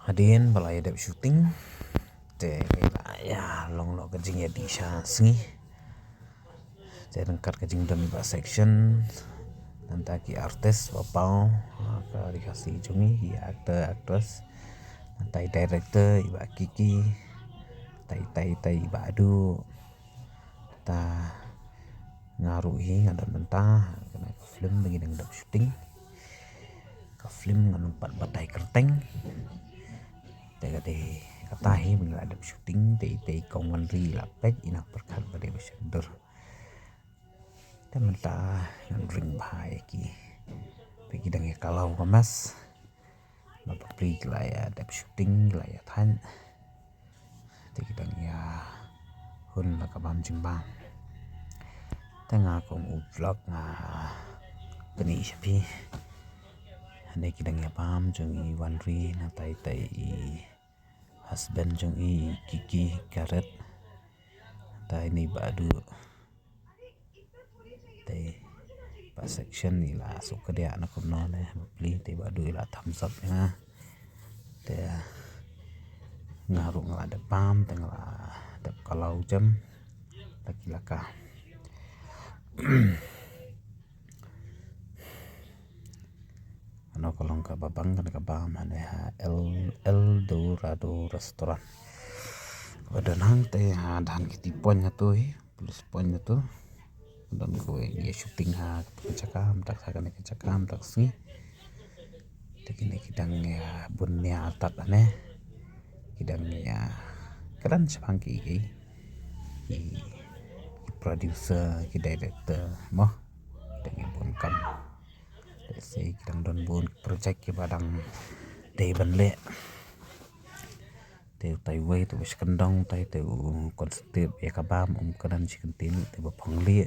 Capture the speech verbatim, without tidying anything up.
Hadien ba la ïa dep shooting te la ïa long noh ka jingïadih sha sngi. Te ryngkat ka jingdon ba section nangta ki artist ba paw ka ri Khasi jong ngi, ki actor actress, nangta i director i Bah Kiki, tai tai tai i Bah Adu. Ta nga ruh hi nga don mynta kane ka film ba ngi dang dep shooting. Ka film ngan ym pat batai kyrteng. Te ka dei kata hi ba ngi la dep shooting te te i kong Wanri la peit i nang pyrkhat ba dei ba sha dur. Te mynta ngan ring bha ïa ki. Te ki dang ïa kalaw ka mes. Ba bapli ki la ïa dep shooting ki la ïa thaiñ. Te ki dang ïa hun la ka bam jingbam. Te nga kum u vlog nga pyni sha phi. Hane ki dang ïa bam jong i Wanri nangtai tai i husband jong i Kiki Karet. Tai ni Bah Adu. Te ba section i la suk ka dia na kumno ne bapli te Bah Adu i la thumbs up ïa nga. Te nga ruh nga la dep bam te nga la dep kalaw jem. Laki laka. Ano ka long ka babang kane ka bam hane ha El El Dorado Restaurant. Ba don hangte ha dan kiti point hatu hi. Plus point na tu. Don ko ïa shooting ha ka chakam tak ha kane ka chakam tak sngi. Te kine ki dang ïa bun nia tat ne. Ki dang ïa kren shaphang ki ki ki producer ki director mo. Dang ïa bun kam. Let's say ki dang don bun project ki ba dang dei ban leh. Te utai wei te ba shi kyndong utai te u concentrate ïa ka bam um kren shi kyntien te ba phong lieh.